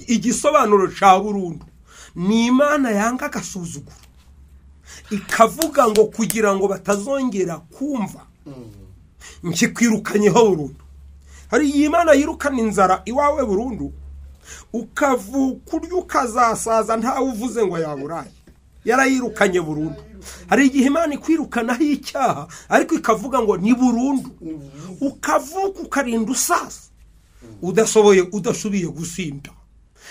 Igisobanuro cya burundu ni Imana yanga agasuzuguro, ikavuga ngo kugira ngo batazongera kumva nkikwirukanyeho burundu. Hari Imana yirukana inzara iwawe burundu, ukavuka urya ukazasaza ntawe uvuze ngo yaburaye, yarayirukanye burundu. Hari igihe Imana ikwirukanaho icyaha ariko ikavuga ngo ni burundu, ukavuka ukarinda usaza udasoboye udasubiye gusinda.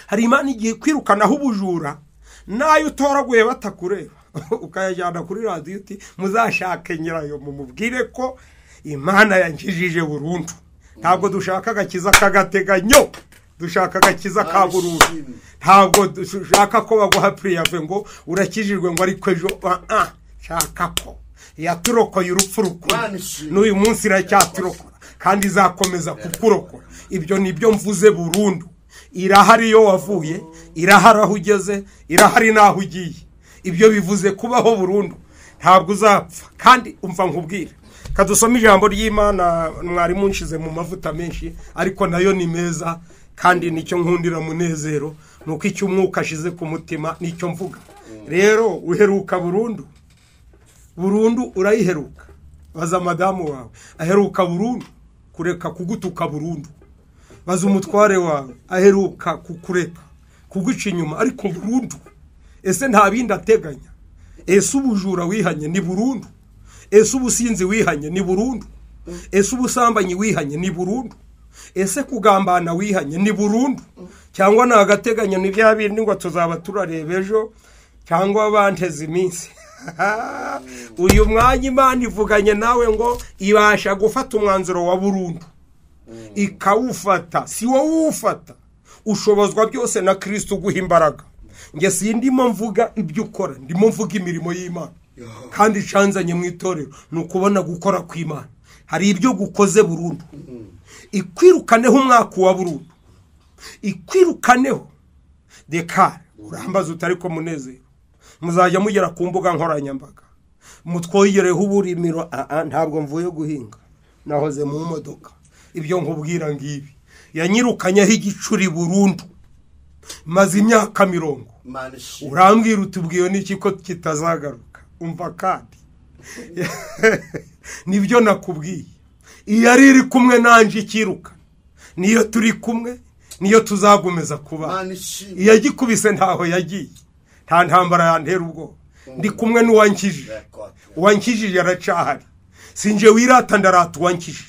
Hari Imana igiye kwirukanaho ubujura nayo utoraguye batakureba ukayajyana kuri radiyo uti muzashake nyirayo mumubwire ko Imana yankijije burundu. Ntabwo dushaka agakiza k'agateganyo, dushaka agakiza ka burundu. Ntabwo dushaka ko baguha priyave ngo urakijijwe ngo ariko ejo, shaka ko yaturokoye urupfu rukuru n'uyu munsi iracyaturokora kandi izakomeza kukurokora. Ibyo nibyo mvuze burundu. Irahari iyo wavuye, irahari aho ugeze, irahari n'aho ugiye. Ibyo bivuze kubaho burundu, ntabwo uzapfa. Kandi umva nkubwire, kadusoma ijambo ry'Imana, mwari munshize mu mavuta menshi ariko nayo ni meza, kandi nicyo nkundira Munezero nuko icyo umwuka ashize ku mutima nicyo mvuga. Rero uheruka burundu, burundu urayiheruka. Baza madamu wawe aheruka burundu kureka kugutuka burundu. Baza umutware wawe aheruka kukureka kuguca inyuma ariko burundu. Ese nta bindi ateganya? Ese ubujura wihanye ni burundu? Ese ubusinzi wihanye ni burundu? Ese ubusambanyi wihanye ni burundu? Ese kugambana wihanye ni burundu? Cyangwa ni agateganyo, ni bya bindi ngo tuzaba turareba ejo cyangwa banteze iminsi. Uyu mwanya Imana ivuganye nawe ngo ibasha gufata umwanzuro wa burundu ikawufata. Si wowe uwufata, ushobozwa byose na Kristo uguha imbaraga. Nge sindimo mvuga ibyo ukora, ndimo mvuga imirimo y'Imana. Kandi icanzanye mu itorero ni ukubona gukora kw'Imana. Hari ibyo gukoze burundu, ikwirukaneho umwaka wa burundu, ikwirukaneho dekare. Urambaza utari ko Munezero, muzajya mugera ku mbuga nkoranyambaga mutwogereho uburimiro. Ntabwo mvuye guhinga, nahoze mu modoka. Ibyo nkubwira ngibi, yanyirukanyeho igicuri burundu, maze imyaka 40. Urambwira utubwiye n'iki ko kitazagaruka? Umva kandi nibyo nakubwiye, iyo ari iri kumwe nanje ikiruka, niyo turi kumwe, niyo tuzagomeza kuba. Iyo yagikubise ntaho yagiye, nta ntambara yantera ubwoba, ndi kumwe n'uwankijije. Uwankijije aracahari. Sinje wirata ndarata uwankijije,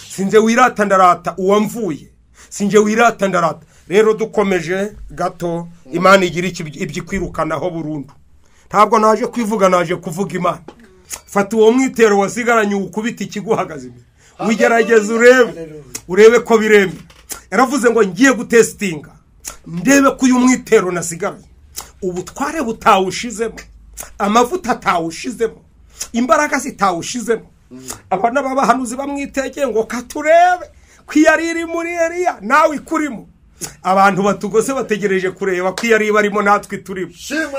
sinje wirata ndarata uwamvuye, sinje wirata ndarata. Rero dukomeje gato, Imana igira ibyo ikwirukanaho burundu. Ntabwo naje kwivuga, naje kuvuga Imana. Fata uwo mwitero wasigaranye ukubita ikiguhagaze imbere, wigerageze urebe ko biremera. Yaravuze ngo ngiye gutestinga ndebe ko uyu mwitero nasigaranye ubutware butawushizemo, amavuta atawushizemo, imbaraga zitawushizemo. Abana b'abahanuzi bamwitegeye ngo katurebe ko yari iri muri Eliya nawe ikurimo. Abantu batugose bategereje kureba ko yari barimo natwe turimo.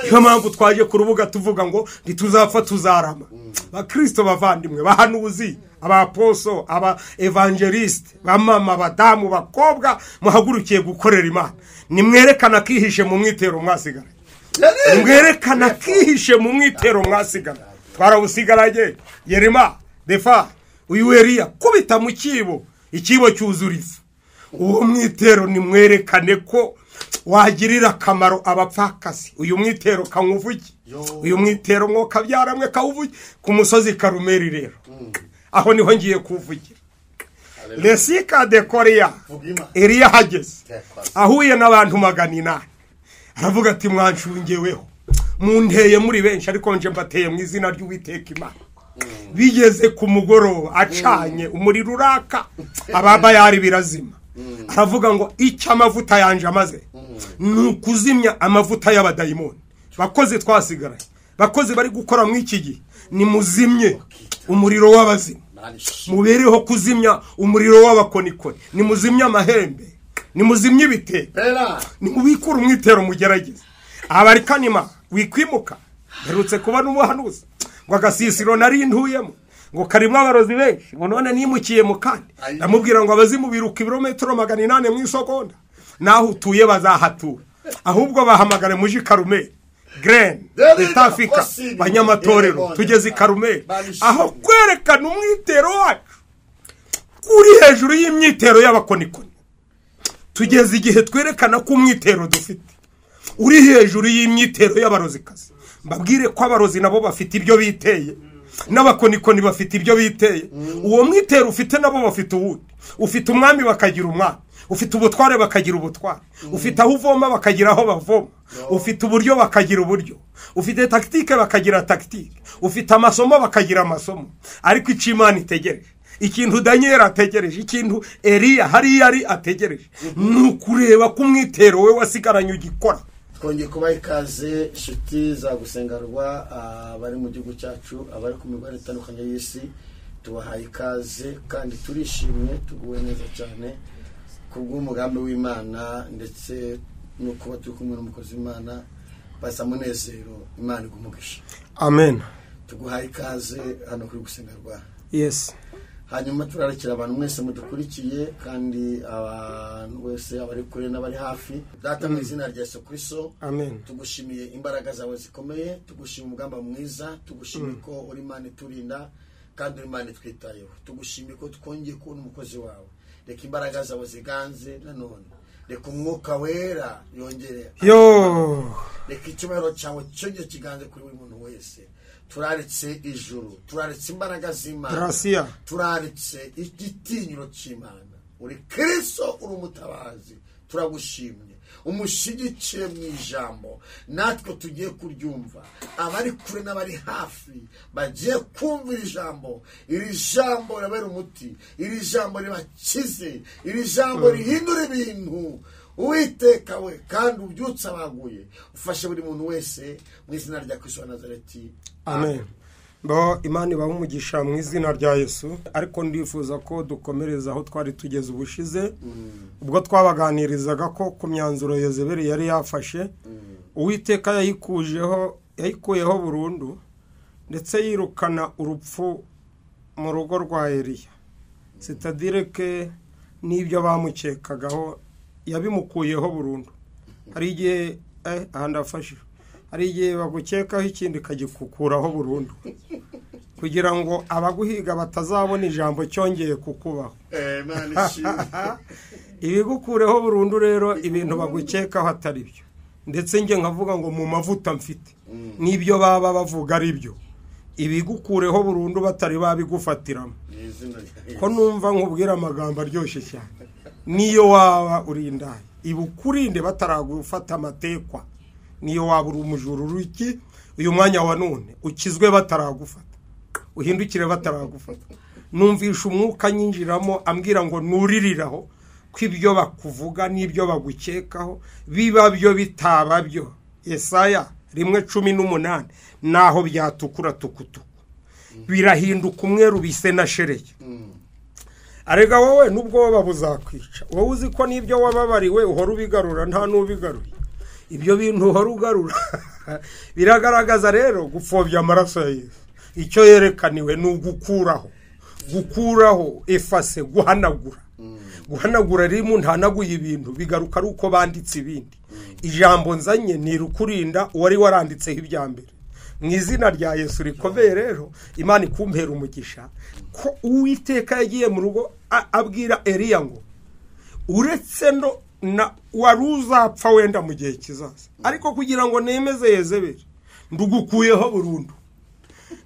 Niyo mpamvu twaje ku rubuga tuvuga ngo ntituzapfa tuzarama. Bakristo bavandimwe, bahanuzi, abaposo, aba evangeliste, bamama, abadamu, bakobwa, muhagurukiye gukorera Imana. Nimwerekana kihishe mu mwitero mwasigara. Nimwerekana kihishe mu mwitero mwasigara. Twarawusigaranye Yerima defa uyu Eliya kubita mu kibo, ikibo cyuzura ifu. Uwo mwitero nimwerekane ko wagirira akamaro abapfakasi. Uyu mwitero kanguvuge, uyu mwitero mwo kabyaramwe kawuvuge ku musozi Karumeli. Rero aho niho ngiye kuvugira. Lesika de Korea, Eliya hageze ahuye n'abantu 800, aravuga ati mwanshungeweho, munteye muri benshi ariko nje mbateye mu izina ry'Uwiteka Imana. Bigeze ku mugoroba acanye umuriro uraka, ababayari birazima. Aravuga ngo icyo amavuta yanje amaze ni ukuzimya amavuta y'abadayimoni. Bakozi twasigaranye, bakozi bari gukora mu iki gihe, nimuzimye umuriro w'abazimu, mubereho kuzimya umuriro w'abakonikoni, nimuzimye amahembe, nimuzimye ibitego, nimubikure umwitero mugerageze. Abarikanima wikwimuka, mperutse kuba n'umuhanuzi ngo agasisiro nari ntuyemo ngo karimo abarozi benshi, ngo none nimukiye mu kandi. Ndamubwira ngo abazimu biruka ibirometero 800 mu isegonda. Naho utuye bazahatura. Ahubwo bahamagare muji Karumeli. Green, Etafika, banyamatorero, tugeze i Karumeli. Aho kwerekana umwitero wacu uri hejuru y'imyitero y'abakonikoni. Tugeze igihe twerekana ko umwitero dufite uri hejuru y'imyitero y'abarozikazi. Mbabwire ko abarozi nabo bafite ibyo biteye, n'abakonikoni bafite ibyo biteye. Uwo mwitero ufite nabo bafite uwundi. Ufite umwami bakagira umwami, ufite ubutware bakagira ubutware, ufite aho uvoma bakagira aho bavoma, ufite uburyo bakagira uburyo, ufite tactique bakagira tactique, ufite amasomo bakagira amasomo. Ariko icyo Imana itegereje, ikintu Daniel ategereje, ikintu Eliya hariya ari ategereje, ni ukureba ko umwitero we wasigaranye ugikora. Twongeye kubaha ikaze inshuti za Gusengerwa abari mu gihugu cyacu, abari ku migabane itandukanye y'isi, tubahaye ikaze kandi turishimye, tuguwe neza cyane kubw'umugambi w'Imana ndetse no kuba turi kumwe n'umukozi w'Imana Pastor Munezero. Imana igumugisha. Amen. Tuguhaye ikaze hano kuri Gusengerwa. Yes. Hanyuma turarekera abantu mwese mudukurikiye kandi abantu wese abari kure n'abari hafi. Data, mu izina rya Yesu Kristo, amen, tugushimiye imbaraga zawe zikomeye, tugushimiye umugamba mwiza, tugushimiye ko uri Imana iturinda kandi uri Imana itwitayeho, tugushimiye ko twongeye kubona umukozi wawe. Reka imbaraga zawe ziganze nanone, reka umwuka wera yongere, yo reka icyubahiro cyawe cyongere kiganze kuri buri muntu wese. Turaritse ijuru, turaritse imbaraga z'Imana, turaritse igitinyiro cy'Imana. Uri Kristo, uri umutabazi, turagushimye. Umushyigikire mu ijambo, natwe tugiye kuryumva. Abari kure n'abari hafi bagiye kumva iri jambo. Iri jambo ribabera umuti, iri jambo ribakize, iri jambo rihindura ibintu. Uwiteka we, kandi ubyutse abaguye, ufashe buri muntu wese mu izina rya Kristo wa Nazareti. Amen. Bo Imana ibahe umugisha mu izina rya Yesu. Ariko ndifuza ko dukomereza aho twari tugeze ubushize, ubwo twabaganirizaga ko ku myanzuro Yezebeli yari yafashe, Uwiteka yayikuyeho burundu, ndetse yirukana urupfu mu rugo rwa Eliya. C'est-à-dire que n'ibyo bamukekagaho yabimukuyeho burundu. Hari igihe aha ndafashe, hari igihe bagukekaho ikindi kagikukuraho burundu, kugira ngo abaguhiga batazabona ijambo cyongeye kukubaho. Imana ishimwe. Ibigukureho burundu rero ibintu bagukekaho atari byo. Ndetse njye nkavuga ngo mu mavuta mfite n'ibyo baba bavuga ari byo, ibigukureho burundu batari babigufatiramo. Mu izina rya Ko numva nkubwira amagambo aryoshye cyane, niyo waba uri indaya ibukurinde bataragufata amatekwa, niyo waba uri umujura uri iki uyu mwanya wa none ukizwe bataragufata, uhindukire bataragufata. Numvisha umwuka nyinjiramo ambwira ngo nuririraho ko ibyo bakuvuga n'ibyo bagukekaho biba byo bitaba byo. Yesaya 1:18, naho byatukura tukutuku birahinduka umweru bise na shereye. Arega wowe nubwo buzakwica, wowe uzi ko n'ibyo wababariwe uhora ubigarura, nta n'ubigaruye. Ibyo bintu uhora ugarura biragaragaza rero gupfobya amaraso ya Yesu. Icyo yerekaniwe ni ugukuraho, gukuraho, effacer, guhanagura. Guhanagura rero umuntu ntanaguye ibintu bigaruka ari uko banditse ibindi. Ijambo nzanye ni rukurinda uwari waranditseho ibya mbere. Mu izina rya Yesu rikomeye rero, Imana ikumpera umugisha ko Uwiteka yagiye mu rugo abwira Eliya ngo uretse no na wari uzapfa wenda mu gihe kizaza, ariko kugira ngo nemeze Yezebeli ndugukuyeho burundu.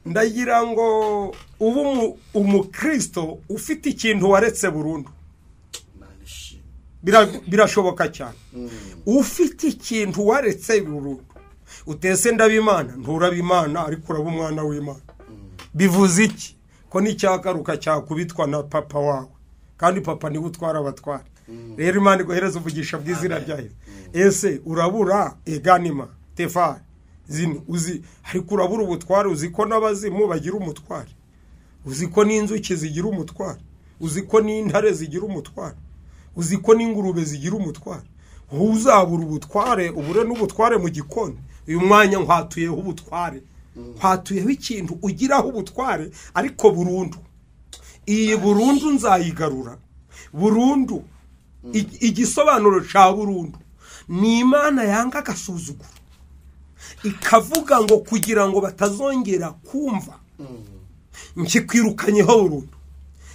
Ndagira ngo ubu umukristo ufite ikintu waretse burundu, Imana ishimwe. Birashoboka cyane. Ufite ikintu waretse burundu, utese ndabimana, nturabimana, ariko uraba umwana w'Imana. Bivuze iki? Ko n'icyagaruka cyakubitwa na papa wawe, kandi papa niwe utwara abatware. Rero Imana iguhereza uvugisha bw'izina rya Yesu. Ese urabura eganima tefari zino uzi, ariko urabura ubutware. Uzi ko n'abazimu bagira umutware, uzi ko n'inzuki zigira umutware, uzi ko n'intare zigira umutware, uzi ko n'ingurube zigira umutware. Wowe uzabura ubutware, ubure n'ubutware mu gikoni. Uyu mwanya nkwatuyeho ubutware, nkwatuyeho ikintu ugiraho ubutware, ariko burundu. Iyi burundu nzayigarura burundu. Igisobanuro cya burundu ni Imana yanga agasuzuguro, ikavuga ngo kugira ngo batazongera kumva nkikwirukanyeho burundu.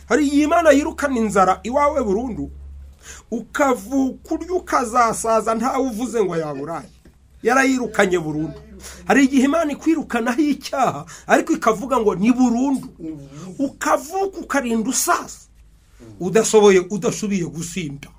Hari Imana yirukana inzara iwawe burundu, ukavuka urya ukazasaza ntawe uvuze ngo yaburaye, yarayirukanye burundu. Hari igihe Imana ikwirukanaho icyaha ariko ikavuga ngo ni burundu, ukavuka ukarinda usaza udasoboye udasubiye gusinda.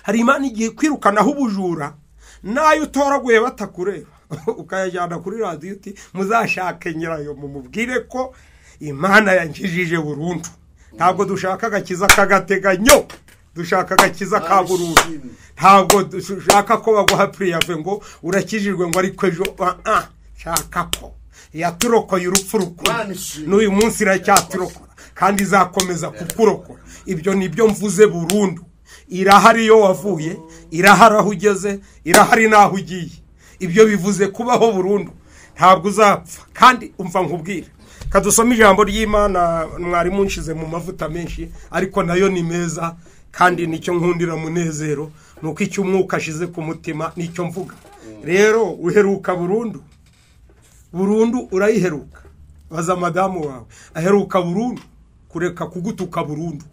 Hari Imana igihe kwirukanaho ubujura nayo utoraguye batakureba ukayajyana kuri radiyo uti muzashake nyirayo mumubwire ko Imana yankijije burundu. Ntabwo dushaka agakiza k'agateganyo, dushaka agakiza ka burundu. Ntabwo dushaka ko baguha priyave ngo urakijijwe ngo ariko ejo, shaka ko yaturokoye urupfu rukuru n'uyu munsi iracyaturokora kandi izakomeza kukurokora. Ibyo nibyo mvuze burundu. Irahari iyo wavuye, irahari aho ugeze, irahari n'aho ugiye. Ibyo bivuze kubaho burundu, ntabwo uzapfa. Kandi umva nkubwire, kadusoma ijambo ry'Imana, mwari munshize mu mavuta menshi ariko nayo ni meza, kandi nicyo nkundira Munezero nuko icyo umwuka ashize ku mutima nicyo mvuga. Rero uheruka burundu, burundu urayiheruka. Baza madamu wawe aheruka burundu kureka kugutuka burundu.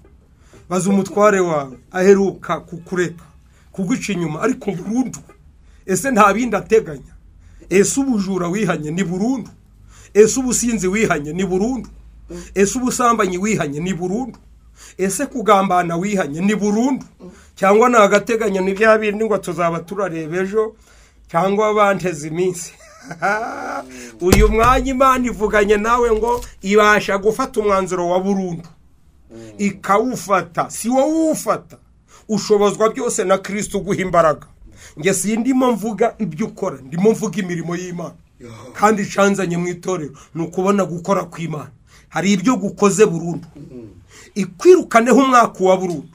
Baza umutware wawe aheruka kukureka kuguca inyuma ariko burundu. Ese nta bindi ateganya? Ese ubujura wihanye ni burundu? Ese ubusinzi wihanye ni burundu? Ese ubusambanyi wihanye ni burundu? Ese kugambana wihanye ni burundu? Cyangwa nagateganya ni bya bindi ngo tuzaba turareba ejo cyangwa banteze iminsi? Uyu mwanya Imana ivuganye nawe ngo ibasha gufata umwanzuro wa burundu ikawufata. Si wowe ufata, ushobozwa byose na Kristo uguha imbaraga. Nge sindimo mvuga ibyo ukora, ndimo mvuga imirimo y'Imana. Kandi icanzanye mu itorero ni ukubona gukora kw'Imana. Hari ibyo gukoze burundu, ikwirukaneho umwaka wa burundu,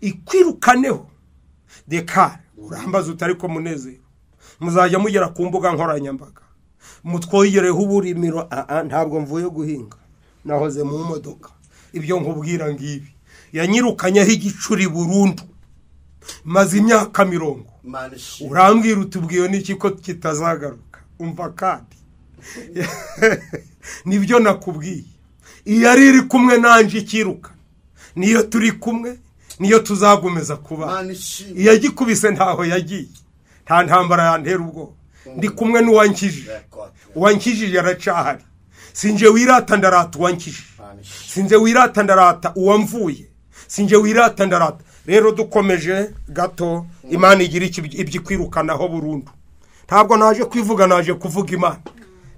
ikwirukaneho dekare. Urambaza utari ko Munezero, muzajya mugera ku mbuga nkoranyambaga mutwogereho uburimiro. Ntabwo mvuye guhinga, nahoze mu modoka. Ibyo nkubwira ngibi, yanyirukanyeho igicuri burundu, maze imyaka 40. Urambwira utubwiye n'iki ko kitazagaruka? Umva kandi nibyo nakubwiye, iyo ari iri kumwe nanje ikiruka, niyo turi kumwe, niyo tuzagumeza kuba. Iyo agikubise ntaho yagiye, nta ntambara yantera ubwoba. Ndi kumwe n'uwankijije, uwankijije aracahari. Sinje wirata ndarata uwankijije, sinje wirata ndarata uwamvuye, sinje wirata ndarata. Rero dukomeje gato, Imana igira ibyikwirukanaho burundu. Ntabwo naje kwivuga, naje kuvuga Imana.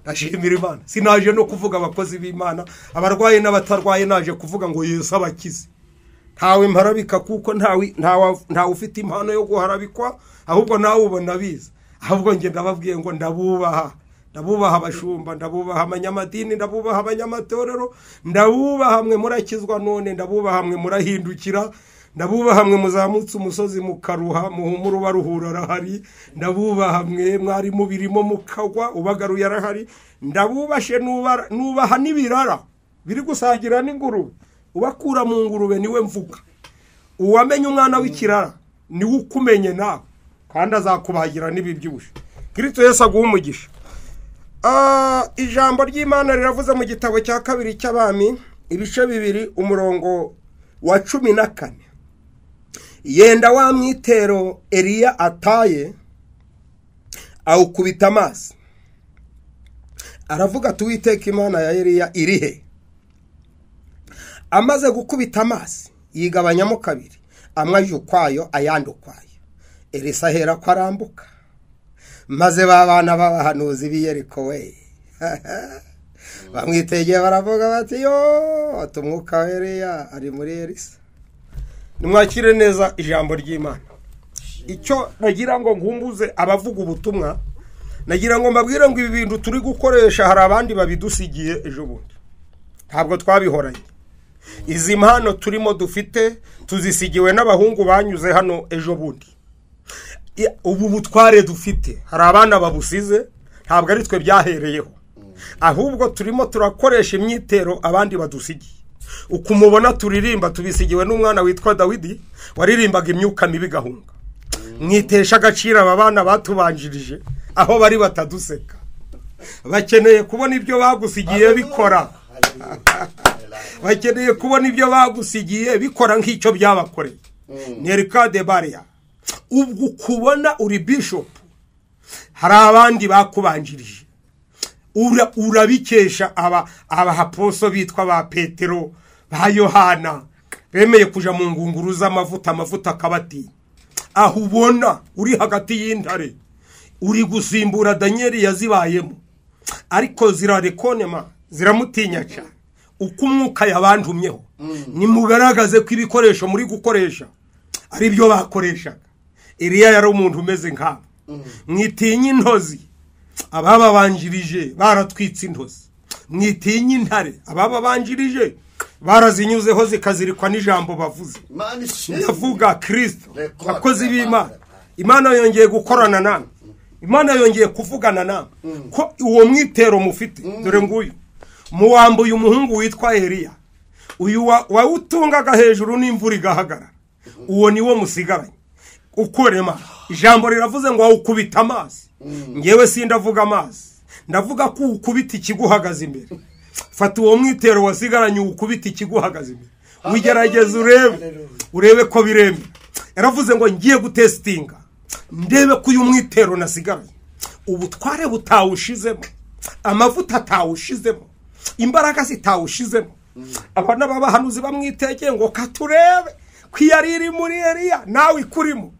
Ndashimira Imana. Sinaje no kuvuga abakozi b'Imana, abarwaye n'abatarwaye, naje kuvuga ngo Yesu abakize. Ntawe mparabika kuko ntawe ufite impano yo guharabikwa, ahubwo nawe ubona biza. Ahubwo nge ndababwiye ngo ndabubaha. Ndabubaha abashumba, ndabubaha abanyamadini, ndabubaha abanyamatorero, ndabubaha mwe murakizwa none, ndabubaha mwe murahindukira, ndabubaha mwe muzamutse umusozi mukaruha, muhumura ubaruhura arahari, ndabubaha mwe mwari mubirimo mukagwa ubagaruye arahari, ndabubashe nubaha n'ibirara biri gusangira n'ingurube, ubakura mu ngurube niwe mvuga. Uwamenye umwana w'ikirara niwe ukumenye nawe, kandi azakubagira n'ibibyibushe. Kristo Yesu aguhe umugisha. Ijambo ry'Imana riravuze mu gitabo cya kabiri cy'Abami ibice 2 umurongo wa 14. Yenda wa mwitero Eliya ataye awukubita amazi, aravuga ati Uwiteka Imana ya Eliya irihe? Amaze gukubita amazi yigabanyamo kabiri, amwe aje ukwayo ayandi ukwayo. Elisa ahera ko arambuka, maze babana b'abahanuzi b'i Yeriko we bamwitegeye baravuga bati yo umwuka wa Eliya ari muri Elisa. Nimwakire neza ijambo ry'Imana. Icyo nagira ngo nkumbuze abavuga ubutumwa, nagira ngo mbabwire ngo ibi bintu turi gukoresha hari abandi babidusigiye ejo bundi, ntabwo twabihoranye. Izi mpano turimo dufite tuzisigiwe n'abahungu banyuze hano ejo bundi. Ubu butware dufite hari abana babusize, ntabwo ari twe byahereyeho, ahubwo turimo turakoresha imyitero abandi badusigiye. Ukumubona turirimba tubisigiwe n'umwana witwa Dawidi waririmbaga imyuka mibi gahunga. Mwitesha agaciro aba bana batubanjirije aho bari bataduseka. Bakeneye kubona ibyo bagusigiye bikora. Bakeneye kubona ibyo bagusigiye bikora nk'icyo byabakoreye. Nerika de Baria. Ubwo kubona uri bishop hari abandi bakubanjirije. Urabikesha abahaposo bitwa ba Petero ba Yohana bemeye kuja mu ngunguru z'amavuta, amavuta akabati. Aho ubona uri hagati y'intare uri gusimbura Daniel yazibayemo, ariko zirarekonema ziramutinya cyane. Uko umwuka yabantumyeho nimugaragaze ko ibikoresho muri gukoresha ari byo bakoreshaga. Eliya yari umuntu umeze nkabo. Mwitinye intozi, abababanjirije baratwitse intozi. Mwitinye intare, abababanjirije barazinyuzeho zikazirikwa n'ijambo bavuze. Ndavuga Kristo, abakozi b'Imana. Imana yongeye gukorana namwe, Imana yongeye kuvugana namwe ko uwo mwitero mufite, dore nguyu muwambuye umuhungu witwa Eliya, uyu wawutungaga hejuru n'imvura igahagarara, uwo niwo musigaranye. Ukorema ijambo riravuze ngo wawukubita amazi. Ngewe sindavuga amazi, ndavuga ko ukubita ikiguhagaze imbere. Fata uwo mwitero wasigaranye ukubita ikiguhagaze imbere, wigerageze urebe ko biremera. Yaravuze ngo ngiye gutestinga ndebe ko uyu mwitero nasigaranye ubutware butawushizemo, amavuta atawushizemo, imbaraga zitawushizemo. Abana b'abahanuzi bamwitegeye ngo katurebe ko yari iri muri Eliya nawe ikurimo.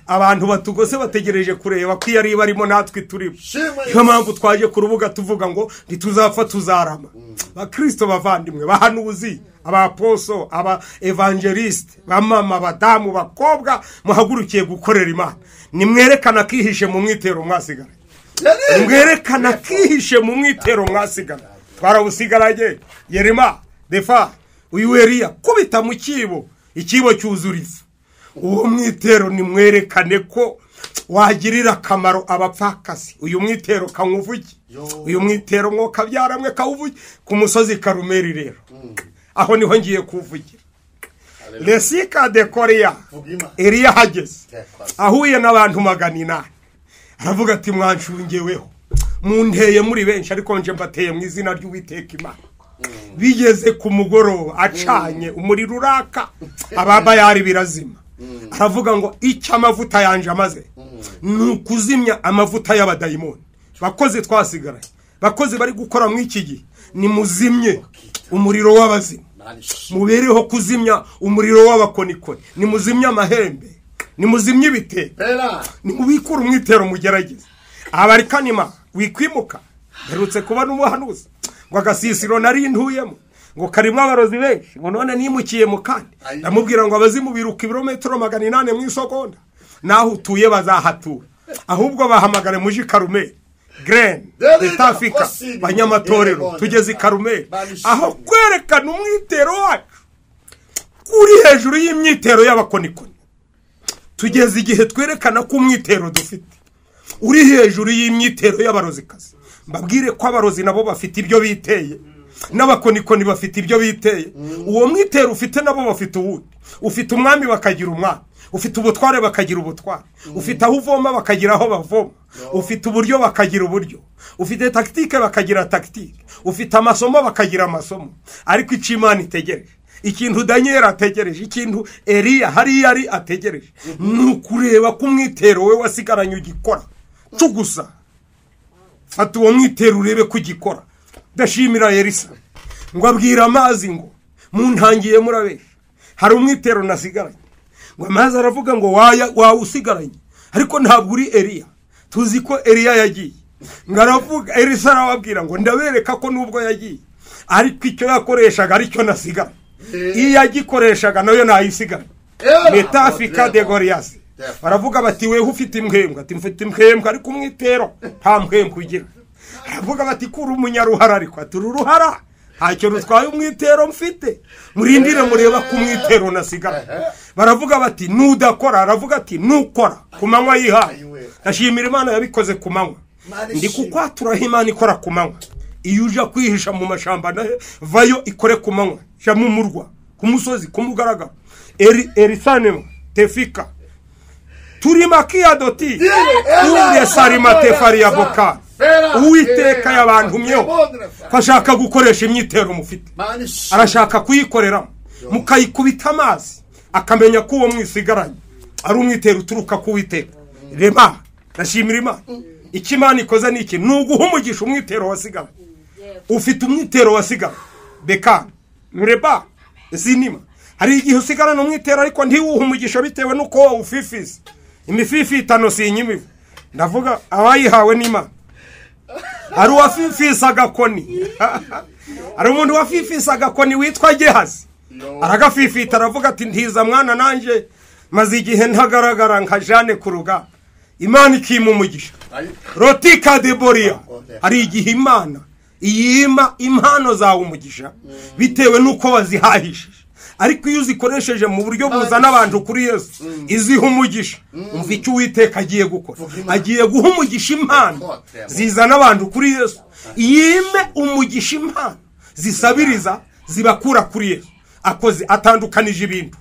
Abantu batugose bategereje kureba ko yari barimo natwe turimo. Niyo mpamvu twaje ku rubuga tuvuga ngo ntituzapfa tuzarama. Bakristo bavandimwe, bahanuzi, abaposo, aba evangeliste, bamama, badamu, bakobwa, muhagurukiye gukorera Imana. Nimwerekana kihishe mu mwitero mwasigara. Nimwerekana kihishe mu mwitero mwasigara. Twarawusigaranye Yerima defa uyu Eliya kubita mu kibo, ikibo cyuzura ifu. Uwo mwitero nimwerekane ko wagirira akamaro abapfakasi. Uyu mwitero kanguvuge, uyu mwitero mwo kabyaramwe kawuvuge ku musozi Karumeli. Rero aho niho ngiye kuvugira. Lesika de Korea, Eliya hageze ahuye n'abantu 800, aravuga ati mwanshungeweho munteye muri benshi, ariko nje mbateye mu izina ry'Uwiteka Imana. Bigeze ku mugoroba acanye umuriro uraka, ababayari birazima. Aravuga ngo icyo amavuta yanje amaze ni ukuzimya amavuta y'abadayimoni. Bakozi twasigaranye, bakozi bari gukora mu iki gihe, nimuzimye umuriro w'abazimu, mubereho kuzimya umuriro w'abakonikoni, nimuzimye amahembe, nimuzimye ibitego, nimubikure umwitero mugerageze. Abarikanima wikwimuka. Herutse kuba n'umuhanuzi ngo agasisiro nari ntuyemo ngo karimo abarozi benshi, ngo none nimukiye mu kandi. Ndamubwira ngo abazimu biruka ibirometero 800 mu isegonda, naho utuye bazahatura. Ahubwo bahamagare muji Karumeli, Grain, Etafika, banyamatorero, tugeze i Karumeli, aho kwerekana umwitero wacu kuri hejuru y'imyitero y'abakonikoni. Tugeze igihe twerekana ko umwitero dufite uri hejuru y'imyitero y'abarozikazi. Mbabwire ko abarozi nabo bafite ibyo biteye, n'abakonikoni bafite ibyo biteye. Uwo mwitero ufite nabo bafite uwundi. Ufite umwami bakagira umwami, ufite ubutware bakagira ubutware, ufite aho uvoma bakagira aho bavoma, ufite uburyo bakagira uburyo, ufite taktike bakagira taktike, ufite amasomo bakagira amasomo. Ariko icyo Imana itegereje, ikintu Daniel ategereje, ikintu Eliya hariya ari ategereje, ni ukureba ko umwitero we wasigaranye ugikora. Cugusa fata uwo mwitero urebe ko ugikora. Ndashimira Elisa ngo abwira amazi ngo muntangiye murabesha, hari umwitero nasigaranye. Ngo amazi aravuga ngo wawusigaranye, ariko ntabwo uri Eliya, tuzi ko Eliya yagiye. Ngo aravuga, Elisa arababwira ngo ndabereka ko nubwo yagiye ariko icyo yakoreshaga aricyo nasigaranye, iyo yagikoreshaga nayo nayisigaranye. Metafika de Gorias baravuga bati weho ufite imbwembwe, ati mfite imbwembwe ariko umwitero nta mbwembwe ugira. Aravuga bati kuri umunyaruhara, ariko ati uruhara ntacyo rutwaye umwitero mfite, murindire mureba ku mwitero nasigaranye. Baravuga bati nudakora, aravuga ati nukora ku manywa yihaye. Ndashimira Imana yabikoze ku manywa. Ndi kukwaturaho Imana ikora ku manywa. Iyo uja kwihisha mu mashamba nahe vayo ikore ku manywa. Ja mu murwa ku musozi ku mugaragaro. Erisanema tefika turimakia doti uriye sarima tefari ya boka. Uwiteka yabantumyeho ko ashaka gukoresha imyitero mufite, arashaka kuyikoreramo mukayikubita amazi akamenya ko uwo mwisigaranye ari umwitero uturuka ku Uwiteka. Rema ndashimira Imana. Icyo Imana ikoze ni iki? Ni uguha umugisha umwitero wasigaranye. Ufite umwitero wasigaranye beka mureba zinima. Hari igihe usigarana umwitero ariko ntiwuhe umugisha bitewe nuko ufifise imififi itano sinyimivu. Ndavuga abayihawe n'Imana. Hari uwafifisa agakoni, hari umuntu wafifisa agakoni witwa Gehazi. Aragafifita aravuga ati ntiza mwana nanje maze igihe ntagaragara nka Jane ku rugamba. Imana ikima umugisha. Rotika de Boria. Hari igihe Imana iyima impano zawe umugisha bitewe nuko wazihahishije, ariko iyo uzikoresheje mu buryo buzana abantu kuri Yesu iziha umugisha. Umva icyo Uwiteka agiye gukora. Agiye guha umugisha impano zizana abantu kuri Yesu. Yime umugisha impano zisabiriza zibakura kuri Yesu. Akoze atandukanije ibintu,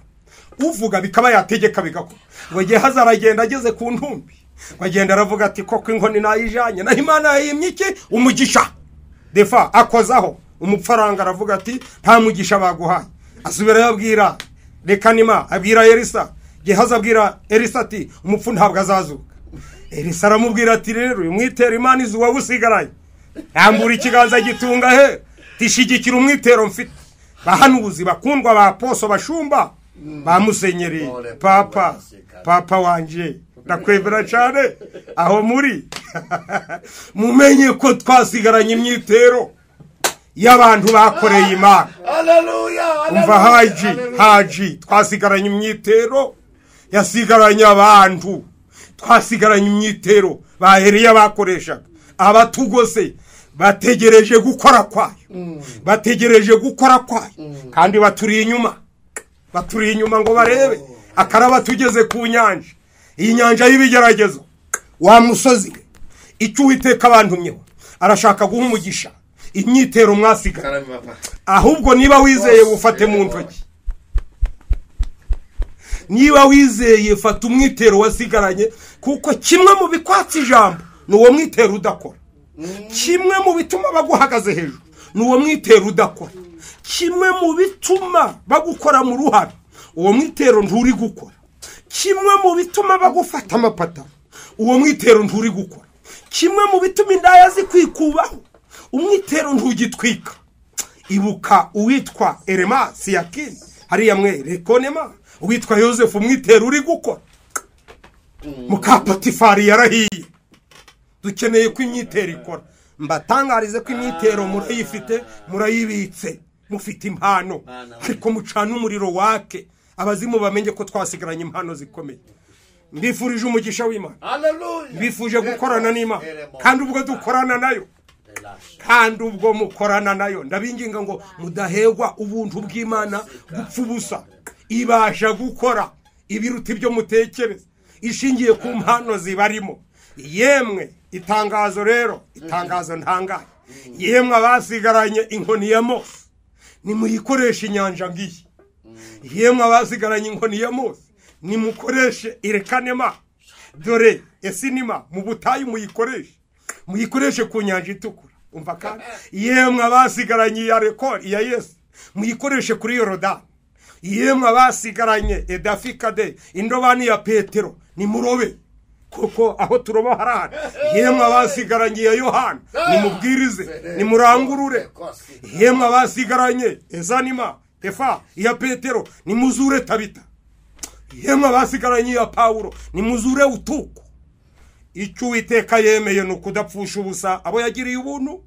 uvuga bikaba yategeka bigakora. Ngo Gehazi aragenda ageze ku ntumbi, bagenda aravuga ati koko inkoni nayijanye naho Imana yayimye iki? Umugisha. Defa akozaho umupfaranga aravuga ati nta mugisha baguhaye. Asubira yabwira Rekanima, abwira Elisa. Gehazi abwira Elisa ati umupfu ntabwo azazuka. Elisa aramubwira ati rero uyu mwitero Imana izi uwawusigaranye, yambura ikiganza gitunga he tishigikira umwitero mfite. Bahanuzi bakundwa ba poso bashumba ba musenyeri papa papa wanje ndakwemera cyane aho muri mumenye ko twasigaranye imyitero y'abantu bakoreye Imana. Haleluya. Umva haji twasigaranye imyitero yasigaranye abantu, twasigaranye imyitero bahereye bakoreshaga abatugose bategereje gukora kwayo, bategereje gukora kwayo, kandi baturi inyuma, baturi inyuma ngo barebe akaraba tugeze ku nyanja. Iyi nyanja y'ibigeragezo wa musozi icyo Uwiteka abantumyeho arashaka guha umugisha imyitero mwasiga. Ahubwo niba wizeye ufate mu ntoki, niba wizeye fata umwitero wasigaranye, kuko kimwe mu bikwatsi ijambo ni uwo mwitero udakora. Kimwe mu bituma baguhagaze hejuru ni uwo mwitero udakora. Kimwe mu bituma bagukora mu ruhare uwo mwitero nturi gukora. Kimwe mu bituma bagufata amapataro uwo mwitero nturi gukora. Kimwe mu bituma indaya zikwikubaho umwitero ntugitwika. Ibuka uwitwa Erema Siyakini hariya mwe Rekonema, uwitwa Yosefu umwitero uri gukora. Muka Potifari yarahiye. Dukeneye ko imyitero ikora. Mbatangarize ko imyitero murayifite, murayibitse, mufite impano, ariko mucana umuriro wake abazimu bamenye ko twasigaranye impano zikomeye. Mbifurije umugisha w'Imana. Haleluya. Mbifuje gukorana n'Imana, kandi ubwo dukorana nayo, kandi ubwo mukorana nayo, ndabinginga ngo mudahegwa ubuntu bw'Imana gupfa ubusa. Ibasha gukora ibiruta ibyo mutekereza ishingiye ku mpano zibarimo. Yemwe itangazo rero, itangazo ntangaye. Yemwe abasigaranye inkoni ya Mose nimuyikoreshe inyanja ngiyi. Yemwe abasigaranye inkoni ya Mose nimukoreshe irekanema. Dore esinima mu butayu muyikoreshe, muyikoreshe ku nyanja itukura. Umva kandi yemwe abasigaranye ya rekord ya Yesu muyikoreshe kuri Yorodani. Yemwe abasigaranye edafikade indobani ya Petero nimurobe, kuko aho turoba harahari. Yemwe abasigaranye ya Yohana nimubwirize, nimurangurure. Yemwe abasigaranye ezanima tefa ya Petero nimuzure Tabita. Yemwe abasigaranye ya Paulo nimuzure utuku. Icyo Uwiteka yemeye ni ukudapfusha ubusa abo yagiriye ubuntu.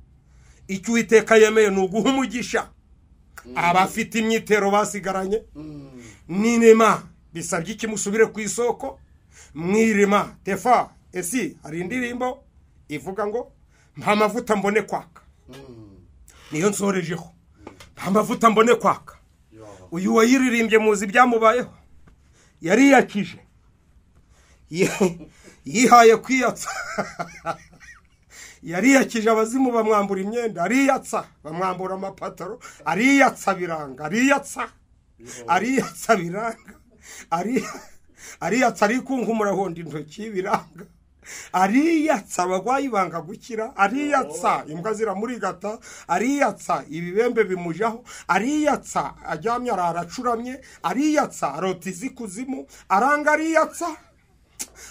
Icyo Uwiteka yemeye ni uguha umugisha abafite imyitero basigaranye. Ninema bisabye iki? Musubire ku isoko mwirema tefa esi. Hari indirimbo ivuga ngo mpa amavuta mbone kwaka, niyo nsorejeho. Mpa amavuta mbone kwaka. Uyu wayiririmbye muzi byamubayeho, yariyakije, yihaye kwiyatsa, Yariyakije abazimu bamwambura imyenda, ariyatsa bamwambura amapataro, ariyatsa biranga, ariyatsa ariyatsa biranga, ariyatsa arikunkumura honda intoki biranga, ariyatsa abagwayi banga gukira, ariyatsa imbwa ziramurigata, ariyatsa ibibembe bimujaho, ariyatsa aryamye aracuramye, ariyatsa arota izikuzimu, aranga ariyatsa.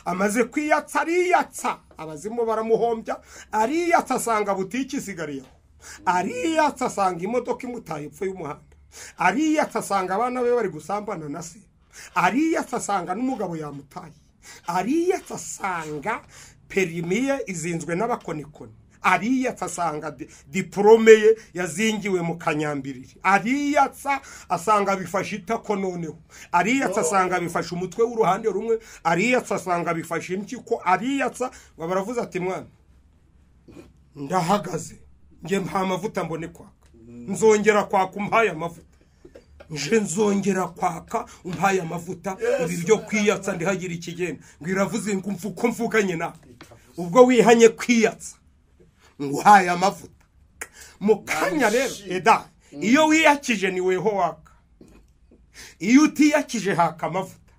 Amaze kwiyatsa ariyatsa abazimu baramuhombya, ariyatsa asanga butiki isigariyeho, ariyatsa asanga imodoka imutaye epfo y'umuhanda, ariyatsa asanga abana be bari gusambana na se, ariyatsa asanga n'umugabo yamutaye, ariyatsa asanga perimiye izinzwe n'abakonikoni, ariyatsa asanga diplome ye yazingiwe mu kanyambiriri, ariyatsa asanga bifashe itako noneho, ariyatsa asanga bifashe umutwe w'uruhande rumwe, ariyatsa asanga bifashe impyiko, ariyatsa baravuze ati mwana ndahagaze nge mpa amavuta mbone kwaka, nzongera kwaka umpaye amavuta, nje nzongera kwaka umpaye amavuta, ibi byo kwiyatsa ndihagira ikigenda. Ngo iravuze ngo mvuko mvuganye na ubwo wihanye kwiyatsa nguhaye amavuta mu kanya. Rero eda iyo wiyakije ni weho waka, iyo utiyakije haka amavuta.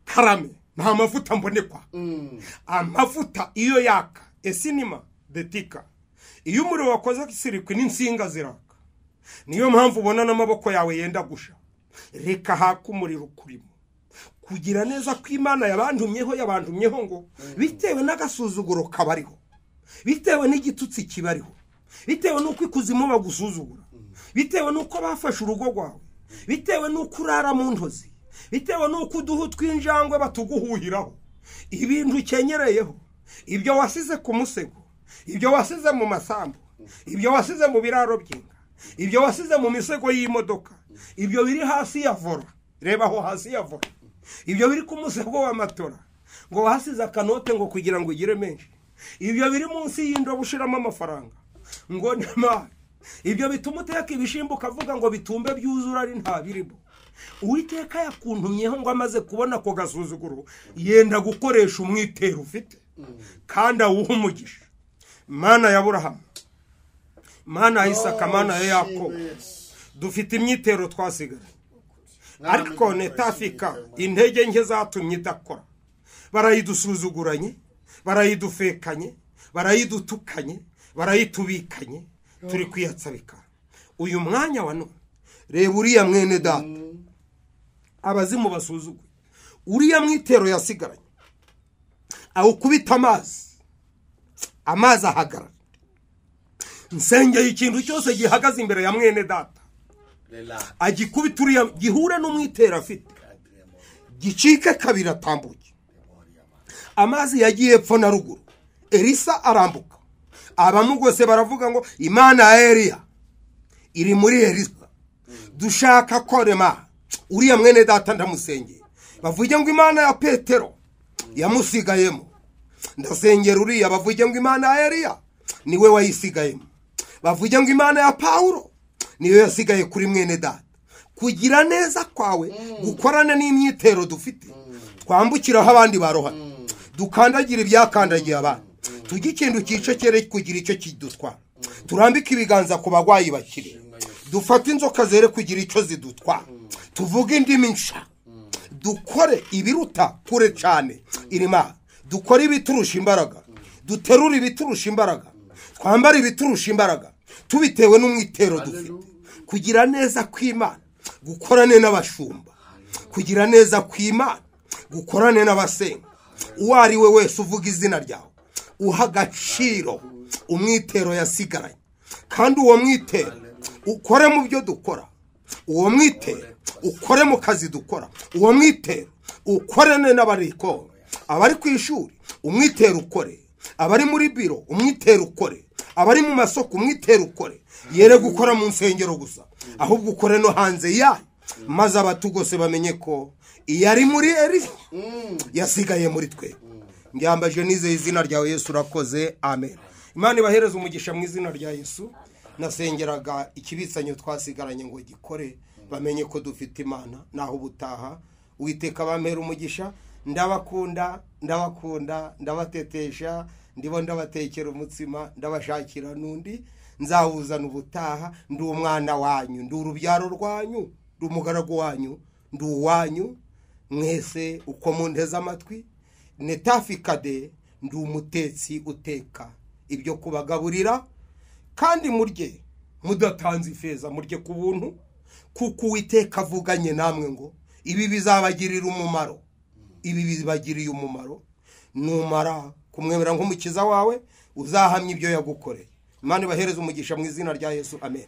Karame nta mavuta mbonekwa. Amavuta iyo yaka esinima detika, iyo umuriro wakoze kisirikwi n'insinga ziraka. Niyo mpamvu ubona n'amaboko yawe yenda gusha. Reka haka umuriro kurimo. Kugira neza kw'Imana yabantumyeho yabantumyeho ngo bitewe n'agasuzuguro kabariho, bitewe n'igitutsi kibariho, bitewe n'uko ikuzimu bagusuzugura, bitewe n'uko bafashe urugo rwawe, bitewe n'uko urara mu ntozi, bitewe n'uko uduhu tw'injangwe batuguhuhiraho, ibintu ukenyereyeho, ibyo wasize ku musego, ibyo wasize mu masambu, ibyo wasize mu biraro by'inka, ibyo wasize mu misego y'imodoka, ibyo biri hasi ya vora, reba aho hasi ya vora, ibyo biri ku musego w'amatora ngo wasize akanote ngo kugira ngo ugire menshi, ibyo biri munsi y'indobo ushiramo amafaranga ngo nema, ibyo bituma uteka ibishimbo ukavuga ngo bitumbe byuzura ari nta birimo. Uwiteka yakuntumyeho ngo amaze kubona ko gasuzuguro yenda gukoresha umwitero ufite kandi awuha umugisha. Mana ya Aburahamu, Mana ya Isaka, Mana ya Yakobo, dufite imyitero twasigaye, ariko netafika intege nke zatumye idakora. Barayidusuzuguranye, barayidufekanye, barayidutukanye, barayitubikanye, turi kwiyatsabika. Uyu mwanya wa none reba uriya mwene data abazimu basuzuguye, uriya mwitero yasigaranye awukubita amazi, amazi ahagarara. Nsengeye ikintu cyose gihagaze imbere ya mwene data agikubita uriya gihure n'umwitero afite, gicike kabiri atambuke. Amazi yagiye epfo na ruguru, Elisa arambuka. Abamugose baravuga ngo Imana ya Eliya iri muri Elisa, dushaka korema uriya mwene data ndamusengeye. Bavuge ngo Imana ya Petero yamusigayemo, ndasengera uriya. Bavuge ngo Imana ya Eliya niwe wayisigayemo, bavuge ngo Imana ya Paulo niyo yasigaye kuri mwene data. Kugira neza kwawe gukorana n'imyitero dufite, twambukiraho abandi barohana, dukandagira ibyakandagiye abandi, tujye ikintu cyicekere kugira icyo kidutwara, turambike ibiganza ku bagwayi bakire, dufate inzoka zere kugira icyo zidutwara, tuvuge indimi nsha, dukore ibiruta kure cyane irima, dukore ibiturusha imbaraga, duterure ibiturusha imbaraga, twambare ibiturusha imbaraga, tubitewe n'umwitero dufite. Kugira neza kw'Imana gukorane n'abashumba, kugira neza kw'Imana gukorane n'abasenga. Uwo ari we wese uvuga izina ryawe uha agaciro umwitero yasigaranye, kandi uwo mwitero ukore mu byo dukora, uwo mwitero ukore mu kazi dukora, uwo mwitero ukorane n'abariko, abari ku ishuri umwitero ukore, abari muri biro umwitero ukore, abari mu masoko umwitero ukore. Yere gukora mu nsengero gusa, ahubwo ukore no hanze yayo, maze abatugose bamenye ko iyari muri Elisa yasigaye muri twe. Ndyambaje nizeye izina ryawe Yesu, urakoze, amen. Imana ibahereze umugisha mu izina rya Yesu. Nasengeraga ikibitsanyo twasigaranye ngo gikore, bamenye ko dufite Imana. Naho ubutaha Uwiteka bampera umugisha. Ndabakunda, ndabakunda, ndabatetesha, ndibo ndabatekera umutsima, ndabashakira n'undi nzawuzana ubutaha. Ndi umwana wanyu, ndi urubyaro rwanyu, ndi umugaragu wanyu, ndi uwanyu mwese uko munteze amatwi. Netafikade, ndi umutetsi uteka ibyo kubagaburira, kandi murye mudatanze ifeza, murye ku buntu, kuko Uwiteka avuganye namwe ngo ibi bizabagirira umumaro. Ibi bibagiriye umumaro numara kumwemera nk'umukiza wawe, uzahamya ibyo yagukoreye. Imana ibahereze umugisha mu izina rya Yesu, amen.